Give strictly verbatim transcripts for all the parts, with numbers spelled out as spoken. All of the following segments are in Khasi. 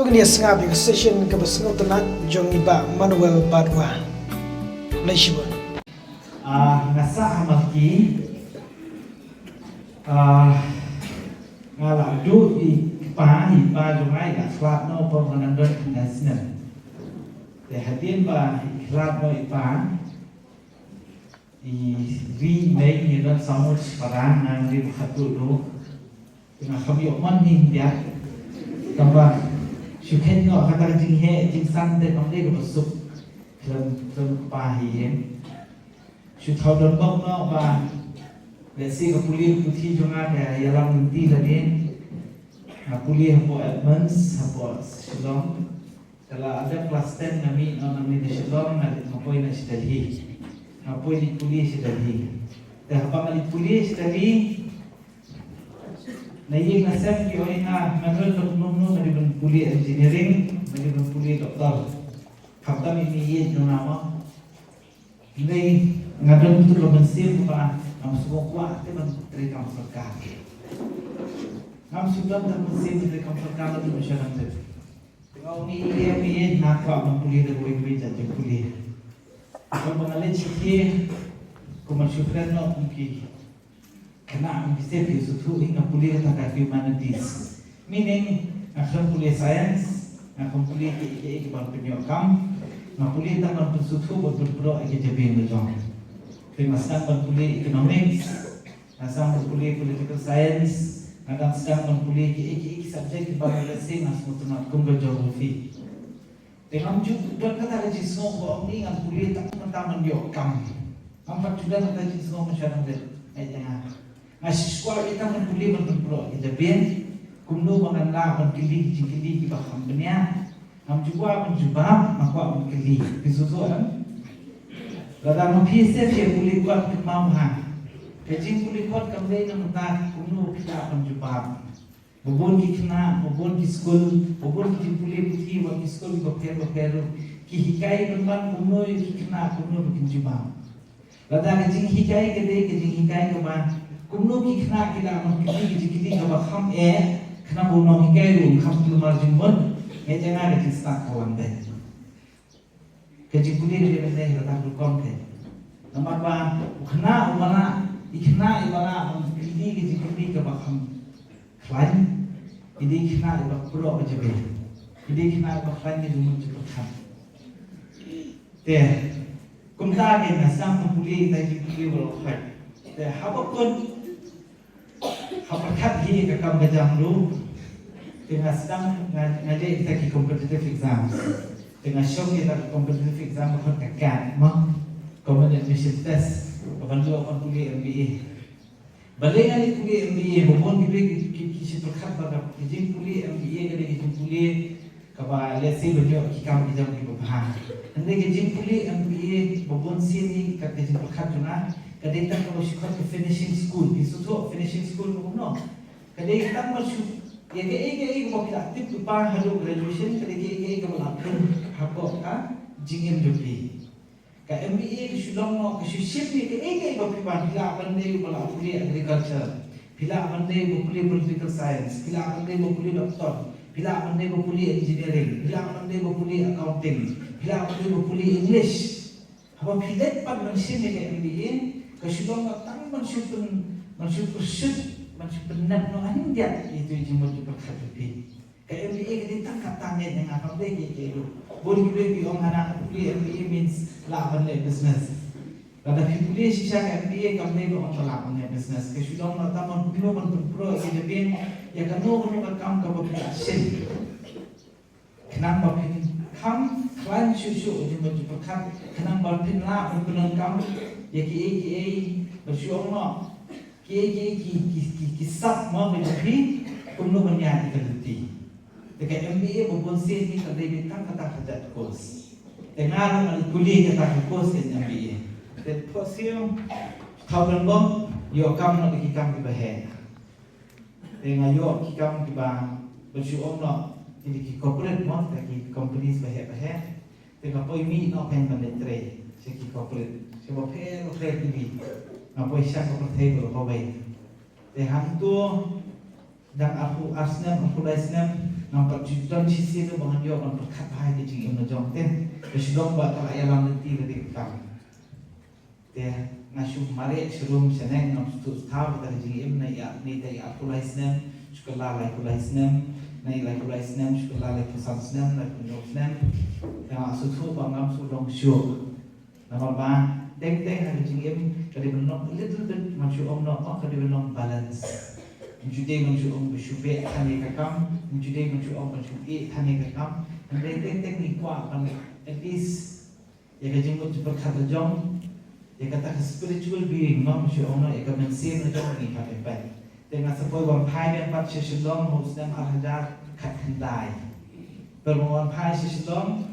Ngi sngap ïa ka session kaba sngewtynnat jong i Bah Manuel Badwa. Lei shibun. Ah, nga sah ha Malki. Ah, nga la duh i kpa, i pa jong nga i la khlad noh, pa nga nang don khyndai snem. Te hadien ba i khlad noh i pa, i ri mei ngi don samut para nang ri khatduh duh. Nga kham ïoh mon hi biang. Tangba shu khein noh kata ka jingheh jingsan te kam dei kaba suk. Khlem khlem kpa hi ïeng. Shu thaw don bok noh ba lehse ka pule ka puthi jong nga ka ïalam lynti lade. Nga pule hapoh Edmonds, hapoh Shillong. Te la dep klas ten nga mih noh nangne na Shillong, nga leit, nga poi na sha Delhi. Nga poi leit pule sha Delhi. Te haba nga leit pule sha Delhi, na ïing na sem ki ong ïa nga, Manuel, lok nong nong nga dei ban pule engineering, nga dei ban pule doctor. Khamtam ïa ine i ïeit jong nga mo. Hynrei nga don katu ka mynsiem ba ngam sngewkwah te ban trei kam sorkar. Ngam sngewdon ka mynsiem ban trei kam sorkar, nga dei ban shah dang trei. Nga ong ïa ine i ïeit, nga kwah ban pule da kawei kawei jait jingpule. Haba nga leit sha ki, kumba shu kren noh kum ki khynnah, kum ki sep, ki sngewthuh hi nga pule kata ka humanities. Meaning nga khlem pule science, nga khlem pule kiei kiei kiban pynïoh kam. Nga pule tang ban pynsngewthuh, ban pynpro ïa ka jabieng la jong. Te nga sdang ban pule economics, nga sdang ban pule political science, nga dang sdang ban pule kiei kiei ki subject kiba lehse nga sngewtynnat kum ka geography. Te ngam ju don kata ka jingsngew ba ong ïa nga pule tang ban tang ban ïoh kam. Ngam pat ju don kata ka jingsngew ban shah dang dei. Ai te nga, nga shu kwah ïa tang ban pule ban pynpro ïa ka jabieng. Kumno ba ngan lah ban kylli ki jingkylli kiba kham bniah. Ngam ju kwah ban jubab, nga kwah ban kylli. Phi sngewthuh em? Lada ma phi sep phi pule kot kynmaw ha, ka jingpule kot kam dei namar kumno phi lah ban jubab. Ba bun ki khynnah, ba bun ki skul, ba bun ki jingpule puthi, ba ki skul bapher bapher ruh ki hikai pynban kumno ïa ki khynnah kumno ba kin jubab. Lada ka jinghikai ka dei ka jinghikai kaba kumno ki khynnah ki lah ban kylli ka jingkylli kaba kham eh, khnang ba u nonghikai ruh un kham kulmar jingmut. Ïa jong nga ka jingstad ka wan beit. Ka jingpule ka dei ban dei ha kata ka rukom te. Namar ba u khynnah uba lah, i khynnah iba lah ban kylli ka jingkylli kaba kham khlaiñ, i dei i khynnah iba pynpro ka jabieng. I dei i khynnah iba khlaiñ ka jingmut jingpyrkhat. Te kumta kein nga sdang ban pule ïa kita ki jingpule ba la khot. Te haba kut, ha pyrkhat hi ka kam ka jam ruh, te nga sdang, nga, nga leh kita ki competitive exams. Te nga shong ïa kita ki competitive exam ba khot ka CAT mo, Common Admission Test, kaban ïoh ban pule M B A. Balei nga leh pule M B A? Ba bun kiwei ki, ki, ki shu pyrkhat ba ka jingpule M B A ka dei ka jingpule kaba lehse ban ïoh ki kam ki jam kiba bha. Hynrei ka jingpule M B A ba bun sien hi, ka, ka jingpyrkhat jong nga, ka dei tang kaba shu khot ka finishing school. Phi sngewthuh finishing school ka kumno? Ka dei tang ban shu, ïa kaei kaei kaba phi la tip lypa haduh graduation, ka dei kaei kaei kaba la pynhap hapoh ka jingim jong phi. Ka M B A ka shu long noh, ka shu shim ïa kaei kaei ba phi wan. Phi lah ban dei uba la pule agriculture, phi lah ban dei uba pule political science, phi lah ban dei uba pule doctor, phi lah ban dei uba pule engineering, phi lah ban dei uba pule accounting, phi lah ban dei uba pule English. Haba phi leit pat ban shim ïa ka M B A, ka shu long noh tang ban shu pyn, ban shu pyrshut, ban shu pynnep noh hynrei ïa itu i jingmut jingpyrkhat jong phi. Ka M B A ka dei tang kata ngi, nga kam dei kiei kiei ruh. Bun kiwei ki ong hana pule M B A means lah ban leh business. Lada phi pule shisha ka M B A kam dei ba ong ba lah ban leh business. Ka shu long noh tang ban kumno ban pynpro ïa ka jabieng ïa kano kano ka kam kaba phi lah shem. Khnang ba phin kham khlaiñ shuh shuh ïa ka jingmut jingpyrkhat, khnang ba phin lah ban pynlong kam ïa kiei kiei ba shu ong noh. Kiei kiei ki, ki, ki, ki sap mo ka jong phi, kumno ban ïaid ïa ka lynti. Te ka M B A ba bun sien hi ka dei tang kata ka jait course. Te nga ruh nga la pule kata ka course in M B A. Te phohsiew, thaw don bok, ïoh kam noh da ki kam kiba heh. Te nga ïoh ki kam kiba, ba shu ong noh, ki dei ki corporate mo, te ki companies ba heh ba heh. Te nga poi mih noh kein ban leit trei sha ki corporate, sha bapher bapher ki dei. Nga poi sha ka pyrthei ba la kawei. Te hangto dang arphew ar snem, arphew lai snem, Ngam pat ju don shisien ba ngan ïoh ban pyrkhat bha ïa ka jingim la jong te. Ka shu long ba ka la ïalam lynti la dei ka kam. Te nga shu mareh sha rum sha neng, ngam sngewthuh kata ka jingim, na ïa, na ïa arphew lai snem shu kylla laiphew lai snem, na ïa laiphew lai snem shu kylla laiphew san snem, laiphew hynñiew snem. Te nga sngewthuh ba ngam shu long shuh. Namar ba teng teng ha ka jingim ka dei ban long a little bit, ngan shu ong noh, ka dei ban long balance. Ym ju dei ngan shu ong ba shu beh than ïa ka kam, ym ju dei ngan shu ong ba shu ïeh than ïa ka kam. Hynrei teng teng ngi kwah ban at least ïa ka jingmut jingpyrkhat la jong, ïa kata ka spiritual being, ngan shu ong noh, ïa ka mynsiem la jong ngi hap ban peit. Te nga sa poi wan phai biang pat sha Shillong ha u snem ar hajar khatkhyndai. Peit ba wan phai sha Shillong,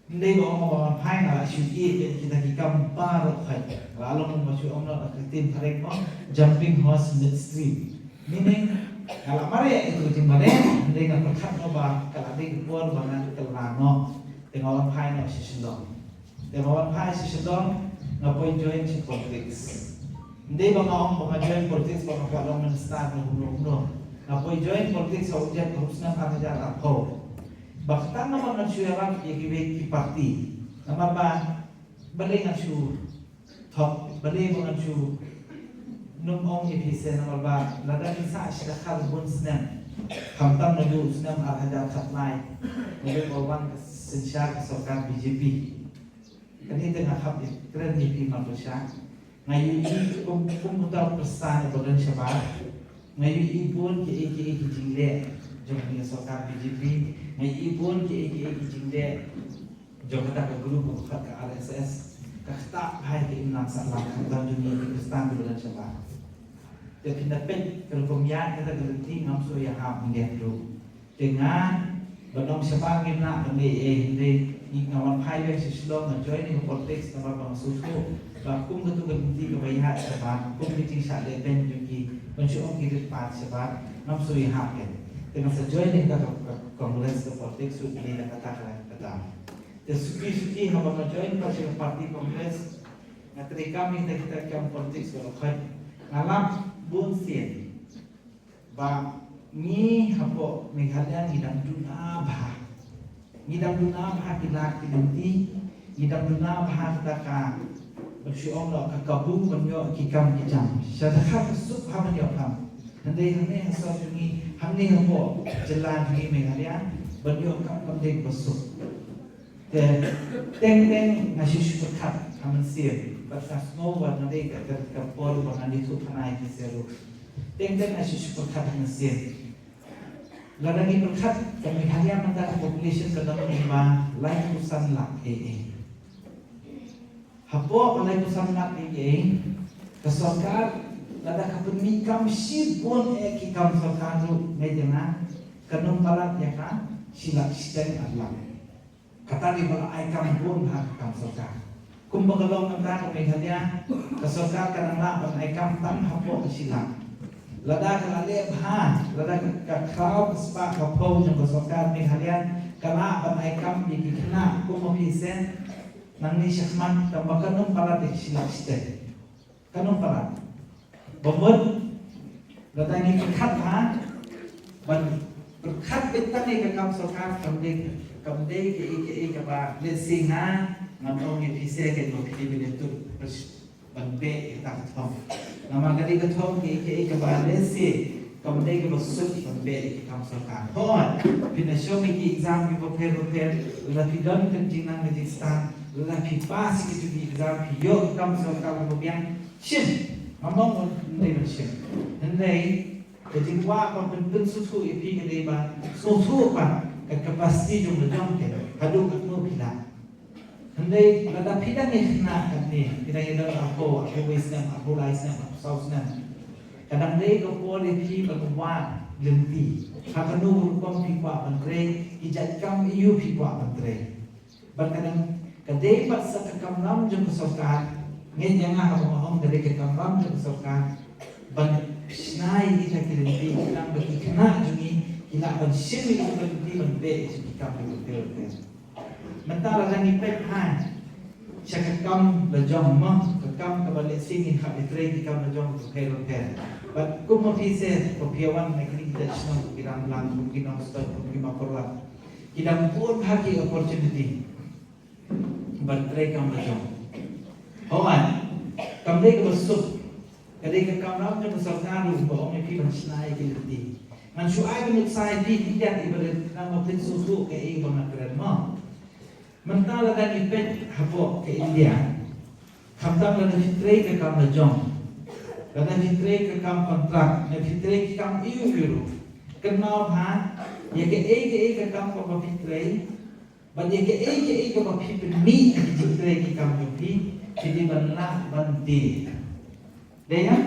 ym dei ba ong ba wan phai nga la shu ïeh ïa kita ki kam baroh khoit. Nga la long, ba shu ong noh da ka ktien phareng, ong jumping horse midstream. Meaning, nga la mareh ïa itu jingmareh, ym dei, nga pyrkhat noh ba ka la dei ka por ba ngan kylla noh. Te nga wan phai noh sha Shillong. Te nga wan phai sha Shillong, nga poi join sha politics. Ym dei ba nga ong ba nga join politics ba nga kwah long minister ne kumno kumno. Nga poi join politics ha u Jan, ha u snem ar hajar arphew. Ba kata namar ngan shu ïarap ïa kiwei ki party. Namar ba balei ngan shu thok, balei ba ngan shu, nym ong ïa phi seh, namar ba lada ngin sah shi dkhar bun snem, khamtam naduh u snem ar hajar khatlai, naduh ba wan ka synshar ka sorkar B J P. Kane te nga hap ïa kren ïa phi marpyrshah. Nga ïohi kum, kum uta u khristan uba don shabar. Nga ïohi bun kiei kiei ki jingleh jong kane ka sorkar B J P. Nga ïohi bun kiei kiei ki jingleh jong kata ka group ba khot ka R S S. Ka ktah bha ïa ka imlang sahlang khamtam jong ngi ki khristan kiba don shabar. Te phin da peit ka rukom ïaid kata ka lynti, ngam sngewsih ïahap nongdie ruh. Te nga, ba nong shabar ngim lah ban leh ei ei, hynrei nga wan phai biang sha Shillong, nga join ïa ka politics namar ba nga sngewthuh ba kum katu ka lynti kaba ïaid shabar, kum ka jingshah lehbeiñ jong ki, ban shu ong ki rit paid shabar, ngam sngewsih ïahap ei. Te nga sa join ïa ka, ka, ka Congress ka politics ruh, lei da kata ka, kata. Te suki suki haba nga join pat sha ka party Congress, nga treikam ïa kita ki kam politics baroh khoit. Nga lap bun sien ba ngi hapoh Meghalaya ngi dang duna bha. Ngi dang duna bha ki lad ki lynti, ngi dang duna bha kata ka, ba shu ong noh, ka kabu ban ïoh ki kam ki jam. Sha dkhar ka suk bha ban ïoh kam. Hynrei hangne ha sor jong ngi, hangne hapoh jylla jong ngi Meghalaya, ban ïoh kam kam dei kaba suk. Te teng teng nga shu shu pyrkhat ha mynsiem, bad nga sngew ba nga dei ka, ka, ka por ba ngan ïathuh pynai ki seh ruh. Teng teng nga shu shu pyrkhat ha mynsiem. Lada ngi pyrkhat, ka Meghalaya mynta ka population ka dang lyngba laiphew san lak ei ei. Hapoh ka laiphew san lak ei ei, ka sorkar lada ka pynmih kam shibun eh ki kam sorkar ruh, nga ïathuh, kan ym palat ïa ka shi lak shiteng ar lak. Kata dei ba la ai kam bun ha ka kam sorkar. Kumba ka long mynta ka Meghalaya, ka sorkar ka dang lah ban ai kam tang hapoh ka shi lak. Lada ka la leh bha, lada ka, ka khraw ka spah ka phew jong ka sorkar Meghalaya, ka lah ban ai kam ïa ki khynnah kum ma phi seh, nangne shakhmat, tangba kan ym palat ïa ki shi lak shiteng. Kan ym palat. Ba mut, lada ngi pyrkhat bha, ban pyrkhat beit tang ïa ka kam sorkar, kam dei, kam dei kaei kaei kaba, let's say, nga, ngan ong ïa phi seh, kaba phi dei ban ïathuh, ban beh ïa kata ka thong. Namar ka dei ka thong kaei kaei kaba, let's say, kam dei kaba suk ban beh ïa ka kam sorkar. Hooid, phin da shong ïa ki exam kiba pher bapher, lada phi don ka jingnang ka jingstad, lada phi pass ïa ki exam, phi ïoh ka kam sorkar kaba biang, shim, ngam ong ym dei ban shim. Hynrei ka jingkwah ban pyn, pynsngewthuh ïa phi ka dei ba sngewthuh pat ka capacity jong la jong te, haduh katno phi lah. Hynrei lada phi dang ïakhynnah katne, phi dang ïadon arphew, arphew wei snem, arphew lai snem, arphew saw snem, ka dang dei ka por ïa phi ban wad lynti ha kano ka rukom phi kwah ban trei, ki jait kam aïu phi kwah ban trei. Bad ka dang, ka dei pat sa ka kamram jong ka sorkar, ngeit ïa nga haba nga ong ka dei ka kamram jong ka sorkar, ban shna ïa kita ki lynti, khnang ba ki khynnah jong ngi ki lah ban shim ïa kita ki lynti ban beh ïa ki kam ki lynti. Mynta lada ngi peit bha sha ka kam la jong mo, ka kam kaba, let's say, Ngin hap ïatrei ki kam la jong bapher bapher. Bad kum ma phi seh, ba phi wan na kine ki shnong, ki Ramlang, ki Nongstoiñ, ki Mawkyrwat, ki dang bun bha ki opportunity ban trei kam la jong. Hooid, kam dei kaba suk. Ka dei ka kamram jong ka sorkar ruh ba ong ïa phi ban shna ïa ki lynti. Ngan shu ai ka nuksa ïa phi, phi ïa, ïa ba rit, nang ba phin sngewthuh kaei ba nga kren mo. Mynta lada ngi peit hapoh ka India, khamtam lada phi trei ka kam la jong, lada phi trei ka kam kontrak, lada phi trei ka kam aiu aiu ruh, kynmaw bha ïa kaei kaei ka kam kaba phi trei, bad ïa kaei kaei kaba phi pynmih ha ki jingtrei ki kam jong phi, phi dei ban lah ban die. Dei, ha?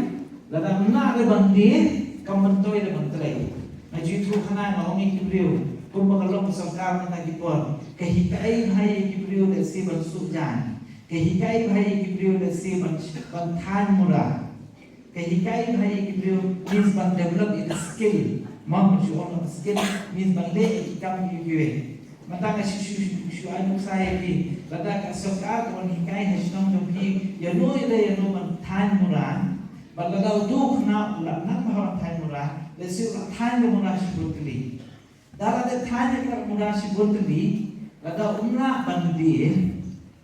Lada ym lah ruh ban die, kam myntoi ruh ban trei. Nga ju ïathuh hana, nga ong ïa ki briew, kumba ka long ka sorkar mynta ki por, ka hikai bha ïa ki briew lehse ban shu jan, ka hikai bha ïa ki briew lehse ban, ban thaiñ mura, ka hikai bha ïa ki briew means ban develop ïa ka skill. Mo, shu ong skill means ban leh ïa ki kam kiwei kiwei. Mynta nga shu, shu, shu, shu ai nuksa ïa phi. Lada ka sorkar ka wan hikai ha shnong jong phi ïano ïa ïano ban thaiñ mura, bad lada uto u khynnah u la nang bha ban thaiñ mura, lehse u la thaiñ ka mura shibun tylli. Da lada thaiñ ka mura shibun tylli, lada um lah ban die,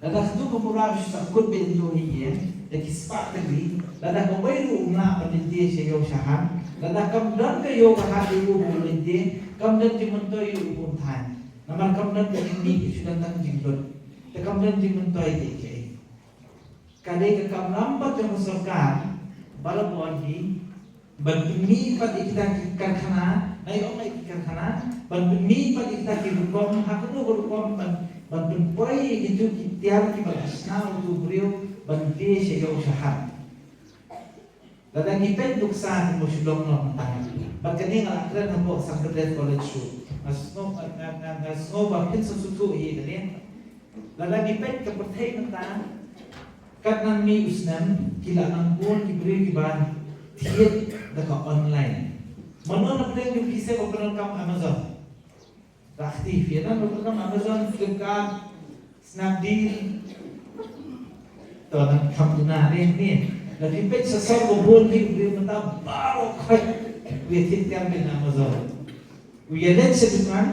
lada katu ka mura u shu sa kut beit hangto ha ïing, da ki spah tylli, lada kawei ruh um lah ban die sha ïew sha hat, lada kam don ka ïew ka hat ïa u ba u leit die, kam don jingmyntoi ïa u ba un thaiñ. Namar kam don ka jingmih, ka shu don tang jinglut. Te kam don jingmyntoi kaei kaei. Ka dei ka kamram pat jong ka sorkar, barabor hi, ban pynmih pat ïa kita ki karkhana, nai ong ïa ki karkhana, ban pynmih pat ïa kita ki rukom, ha kano ka rukom ban, ban pynpoi ïa kito ki tiar kiba la shna u briew, ban die sha ïew sha hat. Lada ngi peit nuksa kumba shu long noh mynta. Bad kane nga la kren hapoh Sacred Heart College ruh. Nga sngew, nga, nga, nga, nga sngew ba phin sa sngewthuh ïa kane. Lada ngi peit ka pyrthei mynta, katba nang mih u snem, ki la nang bun ki briew kiba thied da ka online. Mano na pdeng jong phi seh ba pyndonkam Amazon? Rakti, phi nang pyndonkam Amazon, Flipkart, Snapdeal. To nang kham duna ne ne. Lada phi peit sa sor ba bun ki briew mynta baroh khoit u ïa thied tiar beit na Amazon. U ïa leit sha dukan,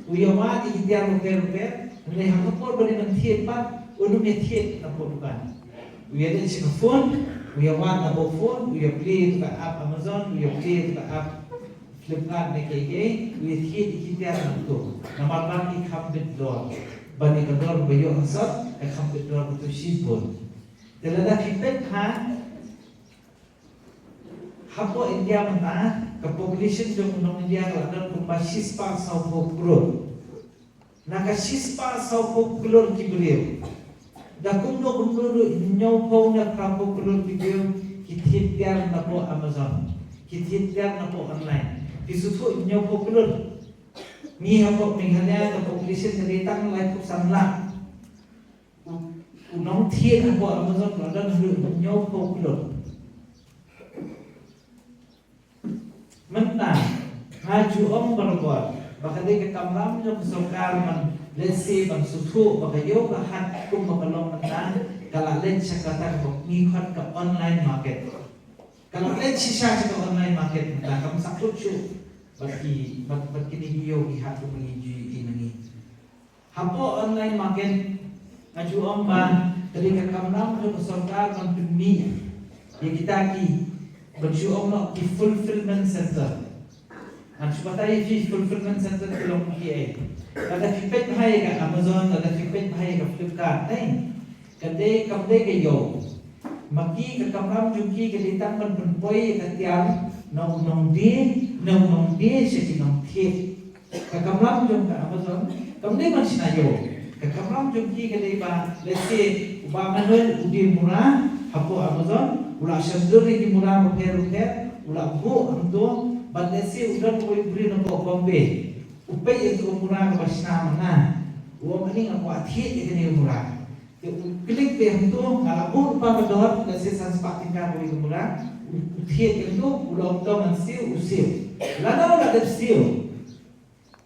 u ïa wad ïa ki tiar bapher bapher, hynrei ha ka por ba dei ban thied pat, un ym ïa thied napoh dukan. U ïa leit sha ka phone, u ïa wad napoh phone, u ïa plie ïa ka app Amazon, u ïa plie ïa ka app Flipkart ne kiei kiei, u ïa thied ïa ki tiar nangto. Namar ba ki kham bit dor. Ba ne ka dor ba ïoh ha sor, ka kham bit dor kato shibun. Te lada phi peit ha, hapoh India mynta, ka population jong u nong India ka la don kumba shispah sawphew klur. Na ka shispah sawphew klur ki briew, da kumno kumno ruh hynñiewphew ne phraphew klur ki briew ki thied tiar napoh Amazon, ki thied tiar napoh online. Phi sngewthuh, hynñiewphew klur. Ngi hapoh Meghalaya ka population ka dei tang laiphew san lak. U, u nongthied hapoh Amazon u la don haduh hynñiewphew klur. Mynta nga ju ong barabor ba ka dei ka kamram jong ka sorkar ban, let's say, ban sngewthuh ba ka ïew ka hat kumba ka long mynta ka la leit sha kata kaba ngi khot ka online market. Ka la leit shisha sha ka online market mynta, kam sah kut shuh bad ki, bad, bad kine ki ïew ki hat kumba ngi ju ïohi nangne. Hapoh online market, nga ju ong ba ka dei ka kamram jong ka sorkar ban pynmih ïa kita ki, ban shu ong noh ki fulfillment center. Ngan shu batai ïa phi fulfillment center ki long kiei. Lada phi peit bha ïa ka Amazon, lada phi peit bha ïa ka Flipkart, eh, ka dei, kam dei ka ïew. Ma ki, ka kamram jong ki ka dei tang ban pynpoi ïa ka tiar na u nongdie, na u nongdie sha ki nongthied. Ka kamram jong ka Amazon kam dei ban shna ïew. Ka kamram jong ki ka dei ba, let's say, u Bah Manuel u die mura hapoh Amazon, u la shon dur ïa ki mura bapher bapher, u la buh hangto, bad let's say u don uwei u briew napoh Bombay, u peit ïa kato ka mura kaba shna ma nga, u ong, "Ani nga kwah thied ïa kane ka mura." Te u klik beit hangto, nga la buh lypa ka dor, let's say san spah tyngka kawei ka mura, u, u thied ïa kato, u la ong, "To ngan siew," u siew. Lada u la dep siew,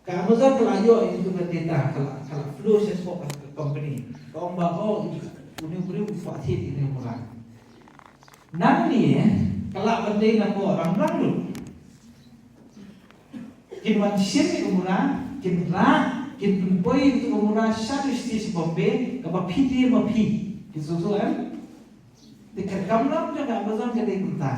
ka Amazon ka la ïoh ïa kato ka data, ka la, ka la flow shapoh ka company. Ka ong ba, "Oh, une u briew u kwah thied ïa kane ka mura." Nangne ka lah ban dei na pdeng rangbah ruh. Kin wan shim ïa ka mura, kin rah, kin pynpoi ïa ka mura sha tu sha Bombay, kaba phi dei ma phi. Phi sngewthuh em? Te ka kamram jong ka Amazon ka dei kumta.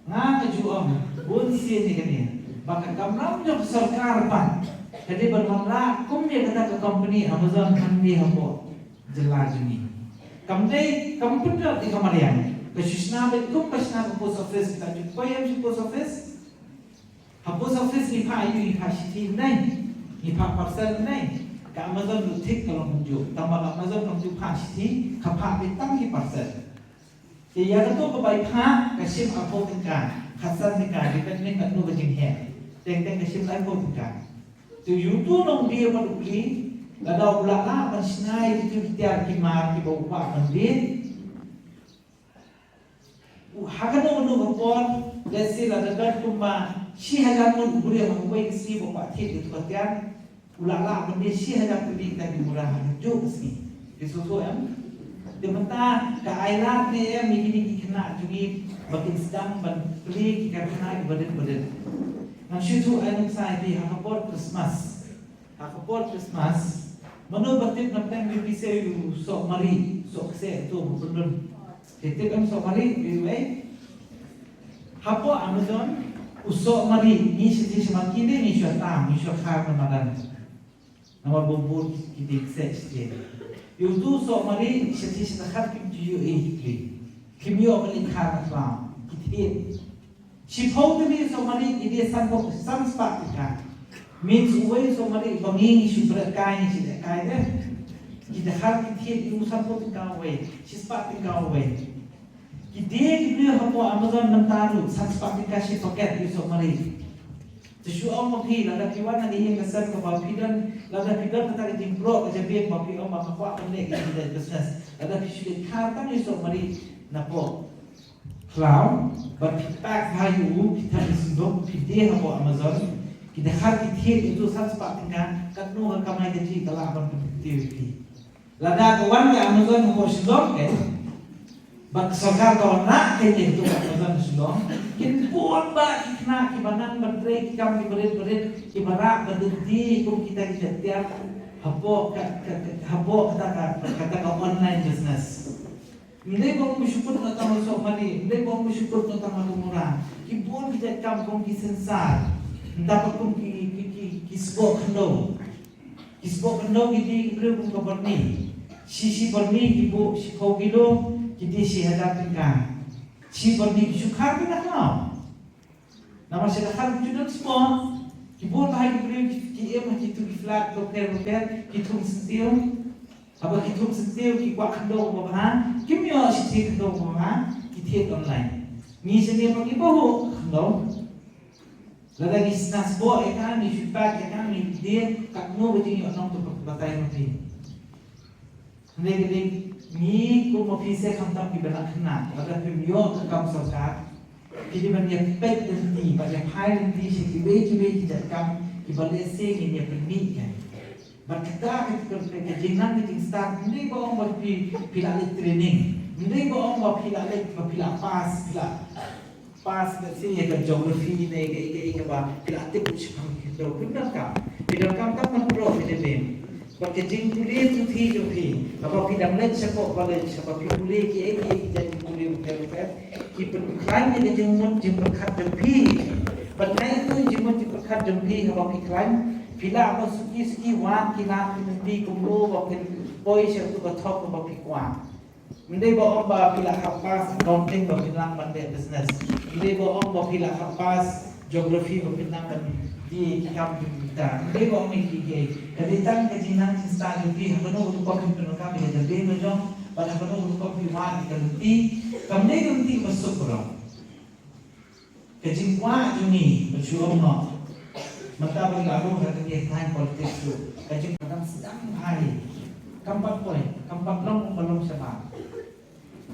Nga nga ju ong bun sien ïa kane. Ba ka kamram jong ka sorkar pat ka dei ban wanrah kum ïa kata ka company Amazon hangne hapoh jylla jong ngi. Kam dei, kam pynjot ïa ka mariang. Ka shu shna beit kum ka shna ka post office, ka ju poi ïa ka post office. Ha post office ngi phah aïu, ngi phah shithi ne ngi phah parcel ne? Ka Amazon ruh thik ka long kumjuh. Tangba ka Amazon kam ju phah shithi, ka phah beit tang ki parcel. Te ïa kato ka bai phah ka shim arphew tyngka, khatsan tyngka, depending katno ka jingheh. Teng teng ka shim laiphew tyngka. Te ïa uto u nongdie bad u pli, lada u la lah ban shna ïa kito ki tiar ki mar kiba u kwah ban die, u ha kano kano ka por, let's say lada don kumba shi hajar ngut u briew ha kawei ka sngi ba kwah thied ïa uto ka tiar, u la lah ban die shi hajar tylli kita ki mura ha kajuh ka sngi. Phi sngewthuh em? Te mynta ka ailad ne em ïa kine ki khynnah jong ngi ba kin sdang ban plie ki karkhana kiba rit ba rit. Ngan shu ïathuh ei nuksa ïa phi ha ka por Christmas. Ha ka por Christmas, mano ba tip na pdeng U P C u soh marieh, soh kseh uto ba pyndun? Phi tip em soh marieh, phi wei? Hapoh Amazon, u soh marieh, ngi shu, shu, shu, ngi shu tam, ngi shu khar na madan. Namar ba bun ki, ki dei kseh shisien. Ïa uto u soh marieh, shisien shisien khar kim ju ïoh ei ki plie. Kim ïoh ban leit khar na khlaw, ki thied. Shiphew tylli u soh marieh ki die sanphew, san spah tyngka. Means uwei u soh marieh ba ngi ngi shu bret kai, ngi shu leh kai de. Ki dkhar ki thied ïa u sanphew tyngka uwei, shispah tyngka uwei. Ki die ki briew hapoh Amazon mynta ruh san spah tyngka shi paket ïa u soh marieh. Te shu ong ma phi, lada phi wan na ka ïing ka sem kaba phi don, lada phi don kata ka jingpro ka jabieng ba phi ong ba nga kwah ban leh ka jingïaleh business. Lada phi shu leit khar tang ïa u soh marieh napoh khlaw, bad phi pack bha ïa u, phi thep ïa u synduk, phi die hapoh Amazon, ki dkhar ki thied ïa uto san spah tyngka, katno ka kamai kajih ka lah ban pynkyntiew ïa phi. Lada ka wan ka Amazon hapoh Shillong, eh, bad ka sorkar ka wanrah kein ïa kato ka Amazon Shillong, kin bun bha ki khynnah kiba nang ban trei ki kam kiba rit ba rit, kiba rah ban lynti kum kita ki jait tiar hapoh ka, ka, ka, hapoh kata ka, kata ka online business. Ym dei ba ong ba shu kut noh tang ha u soh marieh, ym dei ba ong ba shu kut noh tang ha ka mura. Ki bun ki jait kam kum ki sensar. Nangta pat kum ki, ki, ki, ki sboh khyndew. Ki sboh khyndew ki die ki briew kum ka byrni. Shi, shi byrni ki buh shiphew kilo, ki die shi hajar tyngka. Shi byrni ki shu khar beit na khlaw. Namar sha dkhar ki ju don sboh, ki bun bha ki briew ki, ki im ha kito ki flat bapher bapher, ki thung syntiew. Haba ki thung syntiew ki kwah khyndew ba bha, kim ïoh shithi khyndew ba bha, ki thied online. Ngi shane pat ngi buh khyndew. Lada ngi sna sboh ïa ka, ngi shu pack ïa ka, ngi die, katno ka jingïohnong to batai ma phi. Hynrei ka dei ngi kum ma phi se khamtam kiba nang khynnah, lada phim ïoh ka kam sorkar, phi dei ban ïa peit lynti, ban ïa phai lynti sha kiwei kiwei ki jait kam kiba lehse ngin ïa pynmih kein. Bad kata ka, ka, ka, ka jingnang ka jingstad, ym dei ba ong ba phi, phi la leit training, ym dei ba ong ba phi la leit, ba phi la pass, phi la pass, let's say, ïa ka geography ne ïa ka, ïa ka, ïa kaba phi la tip shaphang ki khyndew. Phim donkam. Phi donkam tang ban proh phi dei bym. Bad ka jingpule puthi jong phi, haba phi dang leit shapoh college, haba phi pule kiei kiei ki jait pule bapher bapher, ki pynkhlaiñ ïa ka jingmut jingpyrkhat jong phi. Bad na kito ki jingmut jingpyrkhat jong phi haba phi khlaiñ, phi lah ban suki suki wad ki lad ki lynti kumno ba phin poi sha kato ka thok kaba phi kwah. Ym dei ba ong ba phi la hap pass accounting ba phin nang ban leh business. Ym dei ba ong ba phi la hap pass geography ba phin nang ban die ki kam ki bynta. Ym dei ba ong ïa kiei kiei. Ka dei tang ka jingnang jingstad jong phi, ha kano ka rukom phin pyndonkam ïa ka dei ba jong, bad ha kano ka rukom phi wad ïa ka lynti. Kam dei ka lynti ba suk baroh. Ka jingkwah jong ngi, ba shu ong noh. Mynta ba ngi la rung ha kane ka thaiñ politics ruh, ka jingkwah dang sdang bha hi. Kam pat poi, kam pat long, ba long shabar.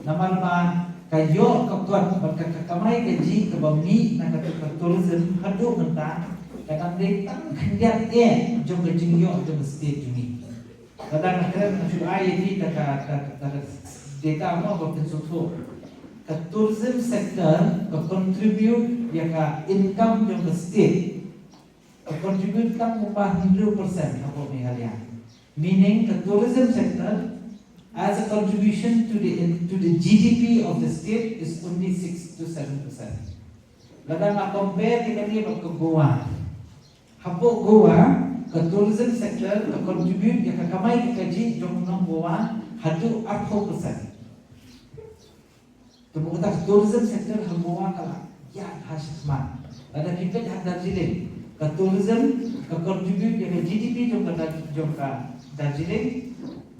Namar ba ka ïoh ka kot bad ka, ka kamai kajih kaba mih na ka, ka tourism haduh mynta, ka dang dei tang khyndiat eh jong ka jingïoh jong ka state jong ngi. Lada nga kren nga shu ai ïa phi da ka, da, da ka data mo ba phin sngewthuh. Ka tourism sector ka contribute ïa ka income jong ka state. Ka contribute tang kumba hynriew percent hapoh Meghalaya. Meaning ka tourism sector as a contribution to the in, to the G D P of the state is only six to seven percent. Lada nga compare ïa kane bad ka Goa. Hapoh Goa ka tourism sector ka contribute ïa ka kamai ka kajih jong u nong Goa haduh arphew percent. Te ba kata ka tourism sector ha Goa ka la ïaid ha shakhmat. Lada phi peit ha Darjeeling, ka tourism ka contribute ïa ka G D P jong ka Dar-, jong ka Darjeeling,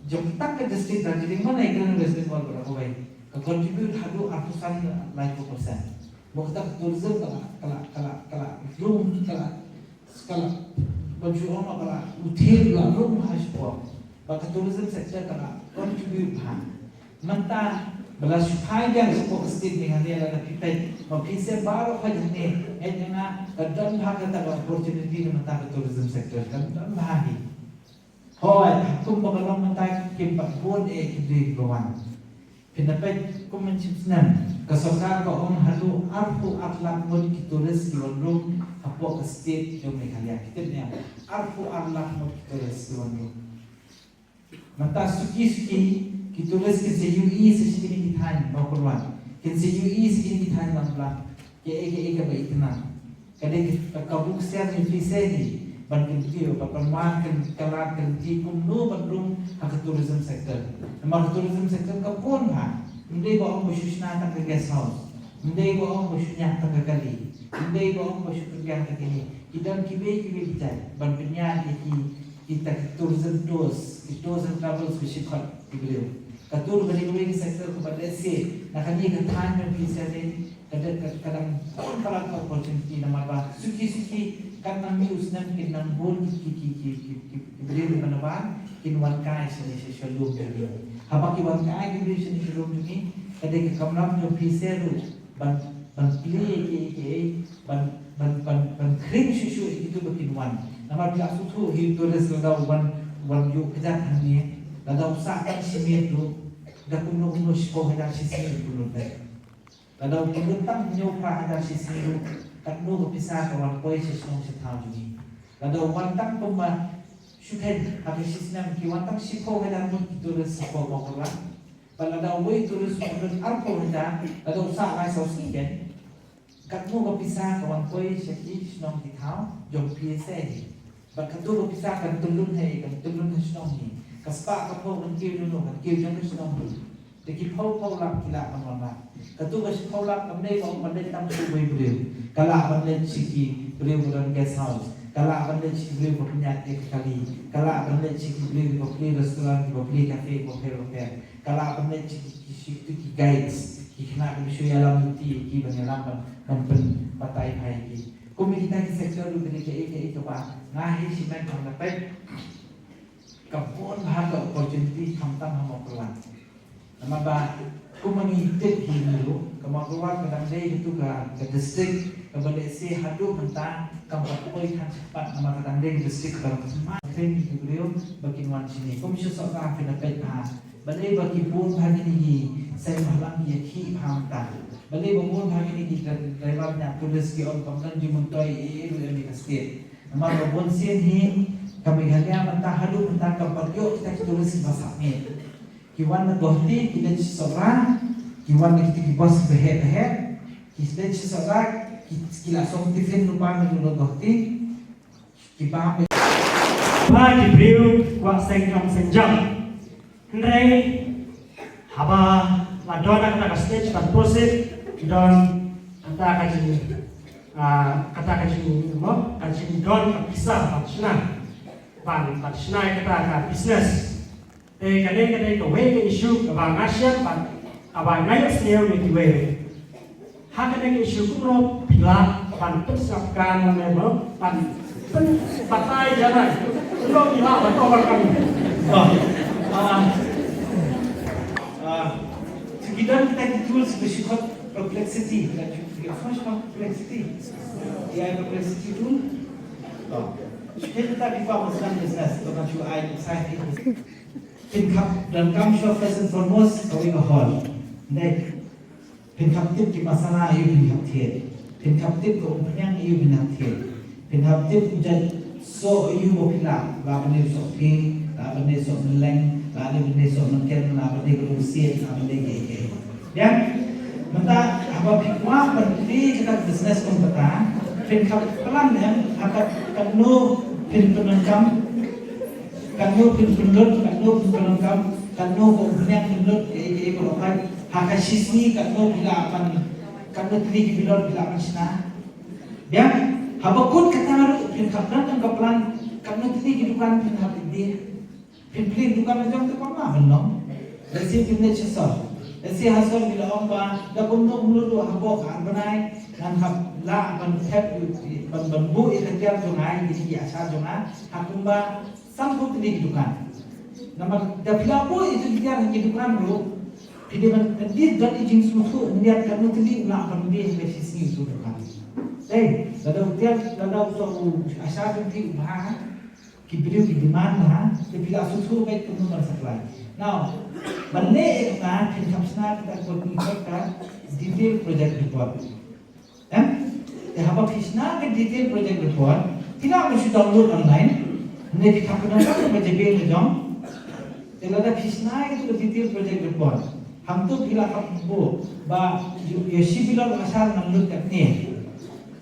jong tang ka district Darjeeling, mano ïa ka West Bengal ba la kawei, ka contribute haduh arphew san, laiphew percent. Ba kata ka tourism ka la, ka la, ka la, ka la rung, ka la Ka la, ba ju ong ba la, u thir la lum ha shipor. Ba ka tourism sector ka la contribute bha. Mynta ba la shu phai biang shapoh ka state Meghalaya, lada phi peit, ma phi sngewbha ruh hoi hangne, hei nga, ka don bha kata ka opportunity na mynta ka tourism sector, ka don bha hi. Hoi, ha kum ba ka long mynta kim pat bun eh ki briew kiba wan. Phin da peit kum mynshem snem, ka sorkar ka ong haduh arphew ar lak ngut ki tourist ki wan rung hapoh ka state jong Meghalaya. Ki tip ne em, arphew ar lak ngut ki tourist ki wan rung. Mynta suki suki ki tourist kin sa ïohi sa sha kine ki thaiñ Mawkyrwat. Kin sa ïohi sa kine ki thaiñ Lamblang. Kaei kaei kaba itynnad. Ka dei ka, ka buk siang jong phi seh hi ban kyntiew, ban pynwan, kan kylla, kan ti kumno ban rung ha ka tourism sector. Namar ka tourism sector ka bun bha. Ym dei ba ong ba shu shna tang ka guest house. Ym dei ba ong ba shu ñiah tang ka kali. Ym dei ba ong ba shu pynbiang tang kine. Ki don kiwei kiwei ki jait ban pynïaid ïa ki, kita ki tourism tours, ki tours and travels ba shu khot ki briew. Ka tour ka dei kawei ka sector kaba lehse na kane ka thaiñ jong phi seh hi. Ka dei ka, ka dang bun palat ka opportunity namar ba suki suki katba nang mih u snem kin nang bun ki, ki, ki briew kiba na wan kin wan kai shane sha, sha lum jong ngi. Haba ki wan kai ki briew shane sha lum jong ngi, ka dei ka kamram jong phi seh ruh ban, ban plie kiei kiei, ban, ban, ban, ban khring shuh shuh ïa kito ba kin wan. Namar phi la sngewthuh hi u tourist lada u wan, wan ïuh kjat hangne, lada u sah tang shi miet ruh, da kumno kumno shiphew hajar shisngi ruh kumno te. Lada u pynlut tang hynñiew phra hajar shisngi ruh, katno ka pisa ka wan poi sha shnong sha thaw jong ngi. Lada u wan tang kumba shu kheiñ ha ka shi snem ki wan tang shiphew hajar ngut ki tourist hapoh Mawkyrwat. Bad lada uwei u tourist u pynlut arphew hajar, lada u sah lai saw sngi kein, katno ka pisa ka wan poi sha ki shnong ki thaw jong phi seh hi. Bad kato ka pisa kan tyllun ha, kan tyllun ha shnong hi. Ka spah ka phew kan kiew jong no, kan kiew jong ka shnong hi. Te ki phew phew lak ki lah ban wan lad. Kato ka shi phew lak kam dei ba ong ban leit tang sha uwei u briew. Ka lah ban leit sha ki briew ba don guest house. Ka lah ban leit sha ki briew ba pynïaid ïa ka kali. Ka lah ban leit sha ki briew ba plie restaurant, ba plie cafe, ba pher ba pher. Ka lah ban leit sha ki, ki, sha kito ki guides, ki khynnah kiba shu ïalam lynti ïa ki, ban ïalam, ban, ban pynbatai bha ïa ki. Kum ïa kita ki sector ruh ka dei kaei kaei kaba nga hei shimet ba nga peit ka bun bha ka opportunity khamtam ha Mawkyrwat. Namar ba kum ma ngi tip hi ngi ruh, ka Mawkyrwat ka dang dei katu ka, ka district kaba lehse haduh mynta kam pat poi than shakhmat namar ka dang dei ka district kaba dang khmat kren ki briew ba kin wan shane. Kum shu sawdong phin da peit bha. Balei ba ki bun bha kine ki seng bhalang ki ïakhih bha mynta. Balei ba bun bha kine ki dra-, driver ñiah tourist ki ong kam don jingmyntoi ei ei ruh ïa kane ka state. Namar ba bun sien hi ka Meghalaya mynta haduh mynta kam pat ïoh kita ki tourist kiba sah miet. Ki wan na Guwahati ki leit sha Sohra, ki wan na kita ki bus kiba heh ba heh, ki leit sha Sohra, ki, ki la song tiffin lypa naduh na Guwahati. Ki bam. Ba ki briew kwah seng kam seng jam. Hynrei haba la don kata ka stage ban proceed, don kata ka jing, ah, kata ka jing, mo, ka jingdon ka pisa ban shna, ban, ban shna kata ka business. Te kane ka dei kawei ka issue kaba nga shem bad kaba nga ïohsngew ïa kiwei. Ha kane ka issue kumno phi lah ban pynsngap ka nongmem, ban pynbatai ïa ngi kumno phi lah ban overcome. Ah, ah, ah, to ki don kita ki tools ba shu khot Perplexity, ka ju, ka ju khot Perplexity. A I Perplexity tool. To. Shu khot kita ki ba business, to ka ju ai sai. Kin khap donkam shuwa first and foremost kawei ka hall. Dei. Phin hap tip ki masala ïa u phin hap thied. Phin hap tip ka umphniang ïa u phin hap thied. Phin hap tip u jait soh ïa u ba phi lah, lah ban ïa u soh phi, lah ban ïa u soh mylleng, lah ban ïa u soh mylleng, lah ban ïa u siat, lah ban ïa u. Ïa, mynta haba phi kwah ban plie ïa ka business kum kata, phin hap plan em, ha ka, katno phin pyndonkam, katno phin pynlut, katno phin pyndonkam, katno ka umphniang phin lut, ïa, ïa, ïa, ha ka shisngi katno phi lah ban, katno tylli ki bilor phi lah ban shna. Biang, haba kut kata ruh phin hap don tang ka plan, katno tylli ki dukan phin hap ïa. Phin plie dukan la jong te kam lah ban long. Lehse phin leit sha sor. Lehse ha sor ki la ong ba da kumno kumno ruh hapoh ka ar bnai ngan hap lah ban thep, ban, ban buh ïa ka tiar jong nga, ïa ki ïa sha jong nga, ha kumba sanphew tylli ki dukan. Namar da phi la buh ïa ki tiar ki dukan ruh, phi dei ban, dei don i jingsngewthuh, ngiat katno tylli u lah ban plie ha ka shisngi uto u dukan. Dei, lada u tiar, lada uto u asha jong phi u bha, ki briew ki demand bha, te phi lah sngewthuh beit kumno ban supply. Now, ban leh ïa kata phin hap shna kata ka detail project report. Em? Te haba phi shna ka detail project report, phi lah ban shu download online, ne phi hap ban download ba jabieng la jong. Te lada phi shna ïa ka detail project report, hangto phi lah ban buh ba ïa, ïa shi bilor ashar ngan lut katne.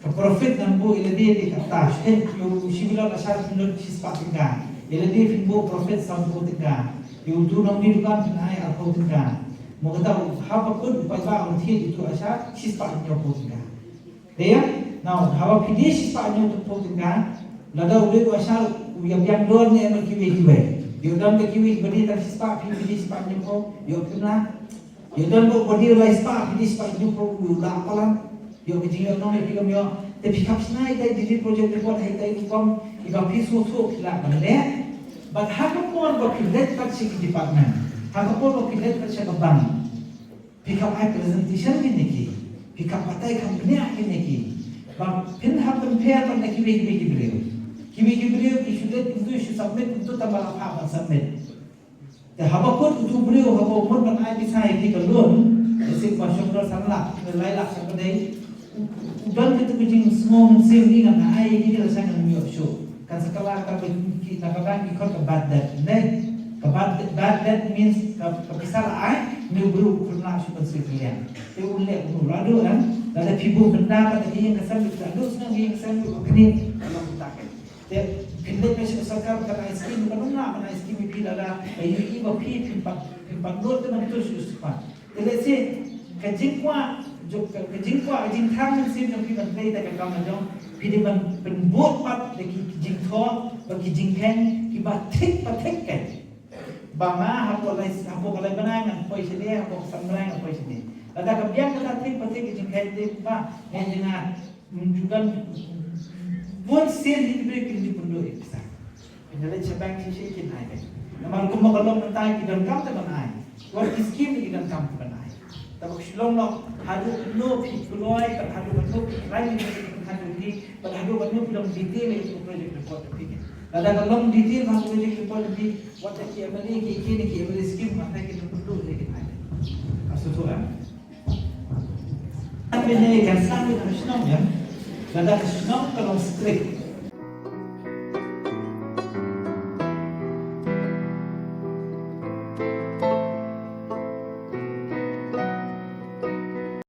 Ka profit ngan buh ïa lade ïa kata, ïa u shi bilor ashar phin lut shispah tyngka. Ïa lade phin buh profit sanphew tyngka. Ïa utu nongmihdukan phin ai arphew tyngka. Mo kata u haba kut u paidbah u thied ïa utu ashar shispah hynñiewphew tyngka. Te ïa, now haba phi die shispah hynñiewphew tyngka, lada u dei u ashar u ïa biang dor ne em kiwei kiwei. Ïa u don ka kiwei ba die tang shispah, phi die shispah hynñiewphew, ïa u phin lah. Ïa u don ba die lai spah, phi die spah, ïa u lah palat. Ïa ka jingïoh nong ïa phi kam ïoh. Te phi hap shna ïa ka detail project report ha ïa ka rukom iba phi sngewthuh phi lah ban leh. Bad ha ka por ba phi leit pat sha ki department, ha ka por ba phi leit pat sha ka bank, phi hap ai presentation kine ki, phi hap batai, hap bniah kine ki. Ba phin hap ban pher pat na kiwei kiwei ki briew. Kiwei ki briew ki shu leit kumtu, shu submit kumtu, tang ba la phah ban submit. Te haba kut utu u briew haba u mut ban ai pisa ïa phi ka loan, lehse ba shong dor san lak, ne lai lak, sa ka dei. U, u don katu ka jingsngew mynsiem, ngi ngan ai ïa ki lashai ngan ym ïoh shuh. Kan sa kylla kata ka, ki, na ka bank ki khot ka bad debt, ne? Ka bad, bad debt means ka, ka pisa la ai, ne u briew u khlem lah shuh ban sui kylliang. Te u leh kumno, la duh, em? Lada phi buh bynta pat ïa ka ïing ka sem, la duh shuh ïa ka ïing ka sem, u knieh, ka long uta ka. Te phin leit sha ka sorkar ban ai skim, kan ym lah ban ai skim ïa phi lada ka ïohi ba phi phim pat, phim pat nud te ban tur sha ka sorkar. Te lehse ka jingkwah, ka, ka jingkwah, ka jingthrang mynsiem jong phi ban trei da ka kam la jong, phi dei ban pynbud pat da ki jingthoh bad ki jingkheiñ kiba thik pathik kein. Ba nga hapoh lai, hapoh ka lai bnai ngan poi shane, hapoh ka san bnai ngan poi shane. Lada ka biang kata thik pathik ki jingkheiñ, te ba nga ïa nga Mynta bun sien hi ki briew kin ïa pynduh ïa pisa. Phin ïa leit sha bank shisha kin ai bank. Namar kumba ka long mynta ki donkam te ban ai. Wat ki skim ki donkam te ban ai. Te ba ka shu long noh haduh katno phi kloi, bad haduh katno phi khlaiñ ïa ki, bad haduh katno phi long detail ïa ki project report phi. Lada ka long detail bad project report phi, wat ki M L A ki, ki ne ki M L A skim, wat ki ïa pynduh ïa ki ai. Ka shu tu kan. Kan bynta ka sdang ka shnong ïa. Lada ka shnong ka long strict,